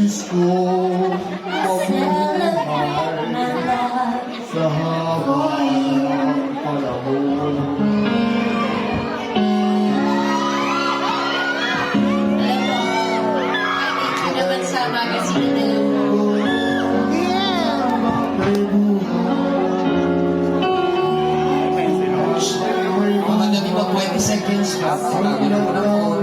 Isko mabuhay sa habang panahon. Alam mo, ay, thank you naman sa magazine na dala mo. Mga gabi pa, 20 seconds pa. Bago na po ng